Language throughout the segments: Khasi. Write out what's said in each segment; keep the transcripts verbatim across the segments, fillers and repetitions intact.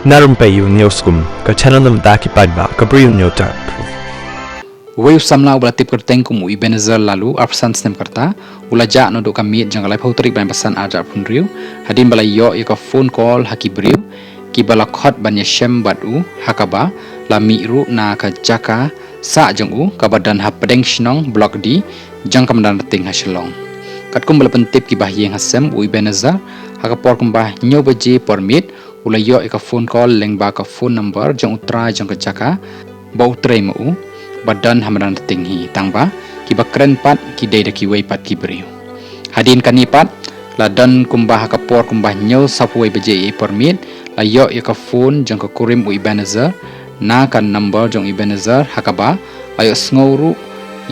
Na Rympei U Hynñiewskum, ka channel na bynta ki paidbah ka Bri U Hynñiewtrep. Uwei u samla uba la tip kyrteng kum u Ebenezer Laloo, arphew san snem ka rta, u la jah naduh ka miet jong ka laiphew tarik bnai ba san arhajar arphew hynriew, hadien ba la ïoh ïa ka phone call ha ki briew kiba la khot ban ïashem bad u, ha kaba la mih ruh na ka jaka sah jong u kaba don ha pdeng shnong Block D jong ka Madanrting ha Shillong. Katkum ba la pyntip ki bahaïing hasem, u Ebenezer, ha ka por kumba hynñiew baje por miet, u la ïoh ïa ka phone call lyngba ka phone number jong u trai jong ka jaka ba u trei ma u, ba don ha Madanrting hi, tangba kiba kren pat ki dei da kiwei pat ki briew. Hadien kane pat, la don kumba ha ka por kumba hynñiew sawphew wei baje ïa i por miet, la ïoh ïa ka phone jong ka kurim u Ebenezer na ka number jong u Ebenezer, ha kaba la ïohsngew ruh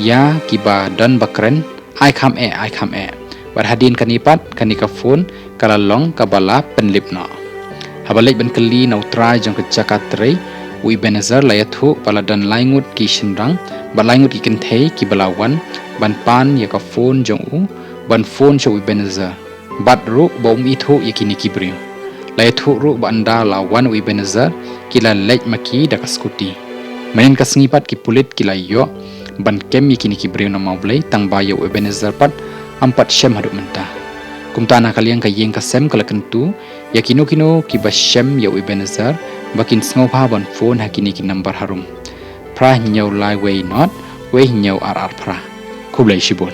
ïa kiba don ba kren, "Ai kham eh, ai kham eh." Bad hadien kane pat, kane ka phone ka la long kaba la pynlip noh. Haba leit ban kylli na u trai jong ka jaka trei, u Ebenezer, la ïathuh ba la don lai ngut ki shynrang bad lai ngut ki kynthei kiba la wan ban pan ïa ka phone jong u, ban phone sha u Ebenezer. Bad ruh ba um ithuh ïa kine ki briew. La ïathuh ruh ba ynda la wan u Ebenezer, ki la leit ma ki da ka scooty. Mynhynnin ka sngi pat, ki pulit ki la ïoh ban kem ïa kine ki briew na Mawblei, tangba ïa u Ebenezer pat, ym pat shem haduh mynta. Kumta, na ka liang ka ïing ka sem ka la kyntu ïa kino kino kiba shem ïa u Ebenezer, ba kin sngewbha ban phone ha kine ki number harum: phra hynñiew lai wei nod, wei hynñiew ar ar phra. Khublei shibun.